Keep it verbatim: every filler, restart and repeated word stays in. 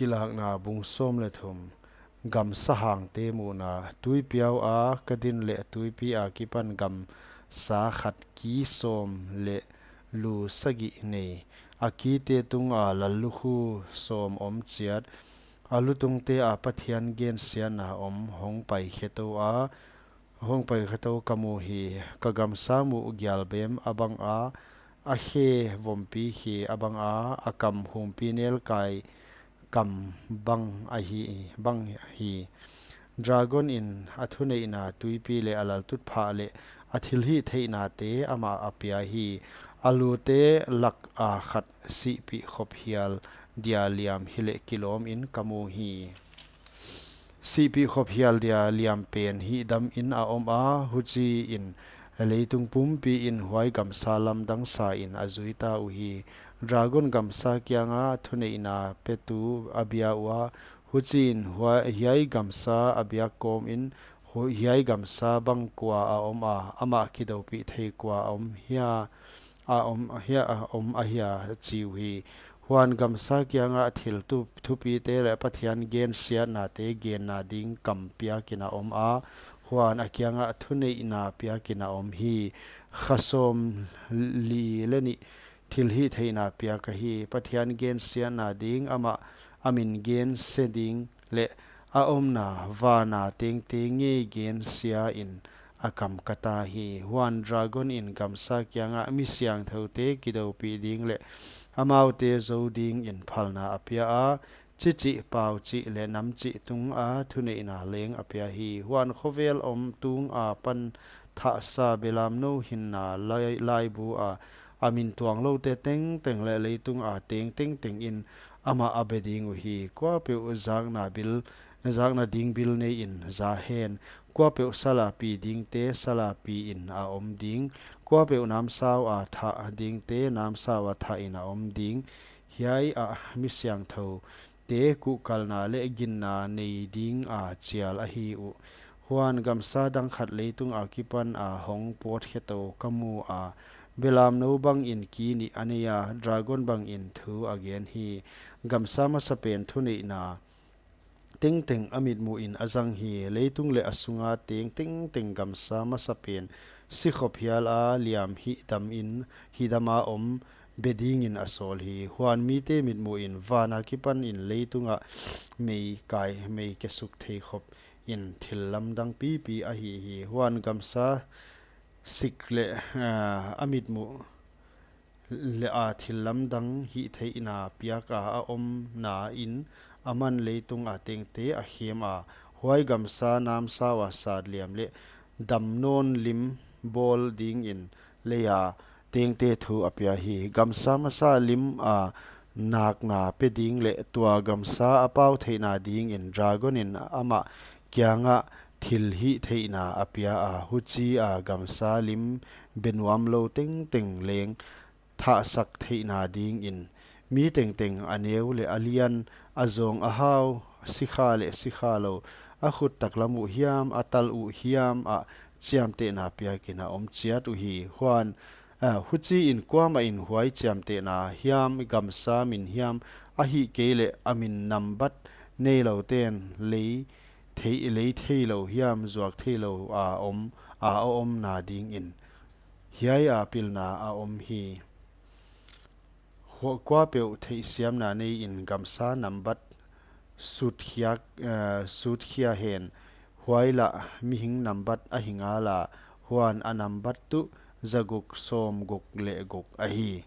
Kilakna bung sawm leh thum. Gamsa hangte muhna. Tuipi a ka din leh tuipi akipan gamsa khat ki sawm leh lu sagih nei. A kite tunga lallukhu sawm om chiat. A lutungte a Pathian gensiatna om hong pai khetou a, hong pai khetou ka mu hi. Ka gamsa muh gialbem a bang a, a khe vompi khe a bang a, a kam humpi nelkai kam bang ahi, bang hi. Dragon in a thuneihna tuipi leh a laltutphah leh a thilhihtheihnate amah a pia hi. A lute laka khat sihpih khop hial dia liam hileh kilawm in ka mu hi. Sihpih khop hial dia liam pen hihdam in a om a, huchiin leitung pumpi in huai gamsa lamdang sa in a zui ta uhi. Dragon gamsa kianga thuneihna petu a bia ua, huchiin huai, hiai gamsa a biak kawm in, hu-, hiai gamsa bang kua a om a, amah kidoupih thei kua a om hia, a om hia, a om ahia chi uhi. Huan gamsa kianga thil tu-, thupite leh Pathian gensiatnate genna ding kam piakin a om a, huan a kianga thuneihna piakin a om hi. Kha sawm li leh nih thilhihtheihna piak ahi. Pathian gensiatna ding, amah a min gensia ding leh a omna vana tengte ngei gensia in a kam ka ta hi. Huan dragon in gamsa kianga mi siangthoute kidoupih ding leh amaute zou dingin phalna a pia a, chichih, pauchih leh namchih tunga thuneihna leng a pia hi. Huan khovel om tunga pan thahsa belamnou hinna lai-, laibu a, a min tuangloute tengteng leh leitunga teng tengteng in amah a be ding uhi. Kuapeuh zakna bil, zakna ding bil nei in za hen. Kuapeuh sal a pi dingte sal a pi in a om ding. Kuapeuh namsau a thah dingte namsau a thah in a om ding. Hiai ah mi siangthoute kuhkalna leh ginna nei dinga chial ahi uh. Huan gamsa dang khat leitung akipan a hong pawt khetou ka mu a, belamnou bangin ki nih a nei a, dragon bangin thu a gen hi. Gamsa masapen thuneihna tengteng a mitmuh in a zang hi. Leitung leh a sunga teng tengteng gamsa masapen sikhop hial a liam hihdam in, hihdam a om be dingin a sawl hi. Huan mite mitmuh in van akipan in leitung ah mei kai, mei kesuk thei khop in thil lamdang pipi ahi hi. Huan gamsa sik leh, ah, a mitmuh leh a thil lamdang hihtheihna piak a, a omna in aman leitung a tengte a khem a, huai gamsa namsau a sat liam leh damnawn lim bawl dingin lei a tengte thu a pia hi. Gamsa masa lim a nakna pe ding leh tua gamsa a pau theihna dingin dragon in amah kianga thilhihtheihna a pia a, huchia gamsa lim be nuamlou tengteng leng thahsak theihna dingin mi tengteng, a neu leh a lian, a zawng a hau, sikha leh sikhalou, a khut taklam uh hiam, a tal uh hiam ah chiamtehna piakin a om chiat uhi. Huan, ah, huchiin kuamah in huai chiamtehna hiam, gamsa min hiam, ahihkeileh a min nambat neilouten lei thei, lei theilou hiam, zuak theilou a om, a, a omna dingin hiai a pilna a om hi. Hua-, kuapeuh theihsiamna nei in gamsa nambat sutkhia, eh, sutkhia hen, huai lah mihing nambat ahi ngal a, huan a nambat tuh zaguk sawmguk leh guk ahi.